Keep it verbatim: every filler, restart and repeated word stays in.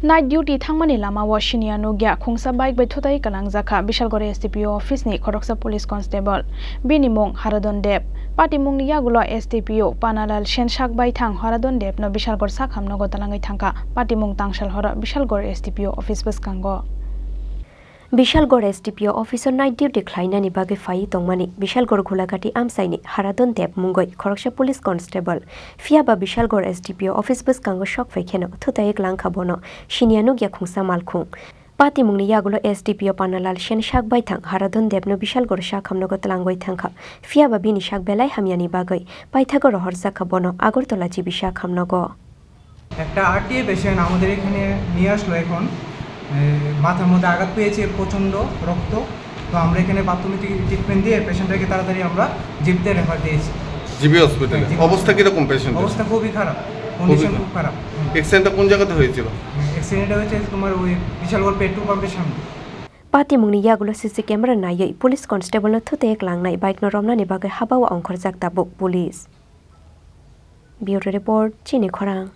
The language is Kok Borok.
Night duty thangmani lamao siniya nukya khungsa bike bai thutai kwlangjakha Bishalgori S D P O office ni khoroksa police constable. Bini mung Haradon Deb. Patimungni yagulo S D P O Panalal Sen sak bai thang Haradon Deb no Bishalgor sakhamno gotalangwi thangkha. Patimung tangsal horo Bishalgor S D P O office bwskango. Bishalgor S D P O office o night duty khlainani bagwi phaiwi tongmani Bishalgor Gulagati amchaini Haradon Deb mungwi khoroksa police constable. Phiya ba Bishalgor S D P O office bwskango sok phai kheno thutai kwlangkha bono siniya nukya khungsa malkhung. Patimungni yagulo S D P O Panalal Sen sak bai thang Haradon Debno Bishalgor sakhamnogo twlangwi thangkha. Phiya ba bini sak belai hamyani bagwi paithago rohorjakha bono Agartala G B sakhamnogo. একটা RTI patient আমাদের এখানে নিয়ে আসলো এখন। এ, মাথার মধ্যে আঘাত পেয়েছে প্রচণ্ড রক্ত। তো আমরা এখানে প্রাথমিক ট্রি-, ট্রিটমেন্ট দিয়ে পেশেন্টটাকে তাড়াতাড়ি আমরা জিবিতে রেফার দিয়েছি। জিবি হসপিটালে। হ্যাঁ, জিবি অবস্থা হসপিটালে। কিরকম পেশেন্টের? অবস্থা খুবই খারাপ, খুবই কন্ডিশন খারাপ। খুব খারাপ। হুম। অ্যাক্সিডেন্টটা কোন জায়গাতে হয়েছিল? অ্যাক্সিডেন্টটা হয়েছে তোমার ওই বিশালগড় পেট্রোল পাম্পের সামনে। Patimungni yagulo C C camera naiwi police constable no thutai kwlangnai bike no romnani bagwi habao ongkhorjak tabuk police. Bureau report, Chini Khorang.